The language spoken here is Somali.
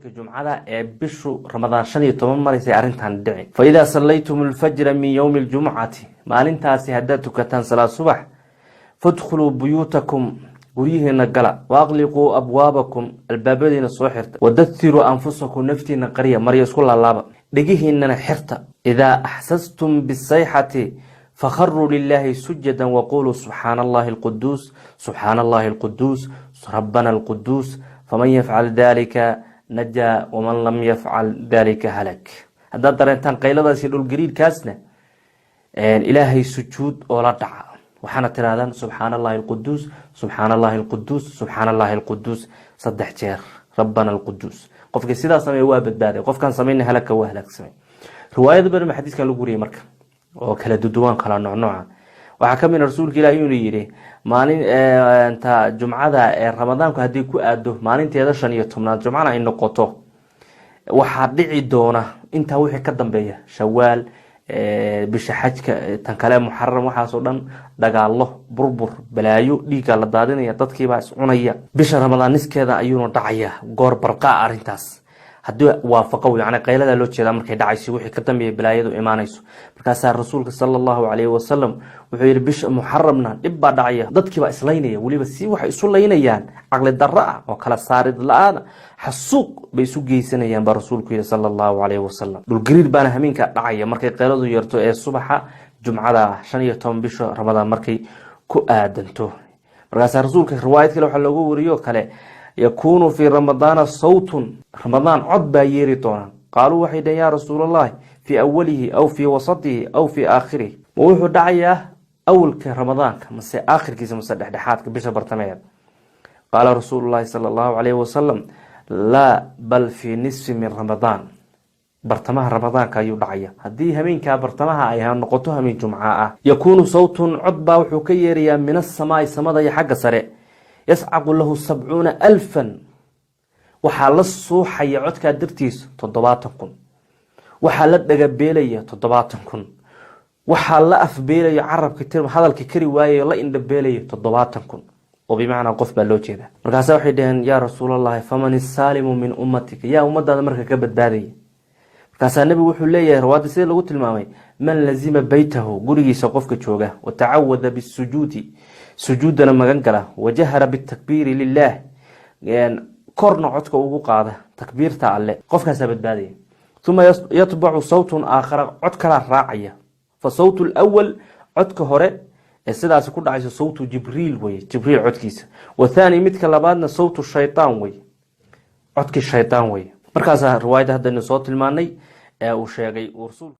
Habeenka Jumcada ee bishu Ramadaan 15 maraysay arrintan dhici. "Fa idaa sallaytum alfajra min yowmi aljumcati", maalintaasi haddaad tukataan salaad subax, "fadkhuluu buyuutakum", guryihiina gala, "waaqliquu abwaabakum", albaabadiina soo xirta, "wadathiruu anfusakum", naftiina qariya, maryo isku laalaaba, dhegihiinana xirta. "Idaa axsastum bisayxati fakharuu lilaahi sujadan waquluu subxaana allahi alquduus, subxaana allahi alquduus, rabbana alquduus. Faman yafcal dalika najaa, waman lam yafcal dalika halak." Haddaad dareentaan qayladaas iyo dhulgariirkaasna, Ilaahay sujuud oo la dhaca, waxaana tirahdaan "subxaana allahi alquduus, subxaana allahi alquduus, subxaana allahi alquduus" saddex jeer, "rabbana alquduus". Qofkii sidaa sameeya waa badbaaday, qofkaan samayna halaka, waa halaagsamay. Riwaayada badan ba xadiiskan lagu wariyay marka oo kala duduwan, kala noocnooca. Waxaa ka mid rasuulka Ilahi inuu yidhi maalinta Jumcada ee Ramadaanku haddii ku aado maalinteeda 15aad, Jumcana ay noqoto, waxaa dhici doona intaa wixii ka dambeeya, Shawaal, bisha xajka, tan kale Muxaram, waxaasoo dhan dagaalo, burbur, balaayo, dhiiggaa la daadinaya, dadkiibaa iscunaya. Bisha Ramadaan niskeeda ayuuna dhacaya goor barqaa arrintaas haddii waafaqo, yani qayladaa loo jeedaa, markay dhacayso wixii ka dambeeya balaayadu imaanayso. Markaasaa rasuulka sala allahu calayhi wasalam wuxuu yihi bisha Muxaramna dhib baa dhacaya, dadkiibaa islaynaya, weliba si waxay isu laynayaan caqli darro ah oo kala saarid la-aana, xasuuq bay isu geysanayaan baa rasuulku yihi sala allahu calayhi wasalam. Dhulgariir baana hameenka dhacaya markay qayladu yeerto ee subaxa Jumcada 15 bisha Ramadaan markay ku aadanto. Markaasaa rasuulka riwaayad kale waxaa loogu wariyo kale: "Yakuunu fii Ramadaana sawtun", Ramadaan cod baa yeeri doona. Qaaluu, waxay dhaheen: "Yaa Rasuulallahi, fii awalihi aw fii wasatihi aw fii aakhirihi?" Ma wuxuu dhacayaa awalka Ramadaanka, mase aakhirkiisa, mase dhexdhexaadka bisha bartameeda? Qaala rasuulu llahi sala allahu calayhi wasalam: "Laa, bal fii nisfi min Ramadaan." Bartamaha Ramadaanka ayuu dhacaya haddii hameenkaa bartamaha ay noqoto hameen Jumca ah. "Yakuunu sawtun", cod baa wuxuu ka yeerayaa, "min asamaai", samada iyo xagga sare, "yascaqu lahu 70,000", waxaa la suuxaya codkaa dartiisa 70,000, waxaa la dhagabeelaya 70,000, waxaa la afbeelaya, carabka hadalka kari waayayo, la indhabeelaya 70,000, oo bimacnaa qof baa loo jeeda. Markaasa waxay dhaheen: "Yaa Rasuulallahi, faman isaalimu min ummatika?" Yaa ummadaada marka ka badbaadaya? Markaasaa nebigu wuxuu leeyahay, rawaadda sida lagu tilmaamay: "Man lazima beytahu", gurigiisa qofka jooga, "watacawada bisujuudi", sujuuddana magan gala, "wajahara bitakbiiri lilah", korna codka ugu qaada takbiirta Alle, qofkaasaa badbaadaya. "Uma yatbacu sawtun aakhara", cod kalaa raacaya. "Fa sawtu lwal", codka hore ee sidaasi ku dhacayso, "sawtu Jibriil" wey, Jibriil codkiisa. "Wathaani", midka labaadna, "sawtu shaytaan" wey, codkii shaytaan wey. Markaasaa riwaayadda haddaynu soo tilmaanay ee uu sheegay rasuulku.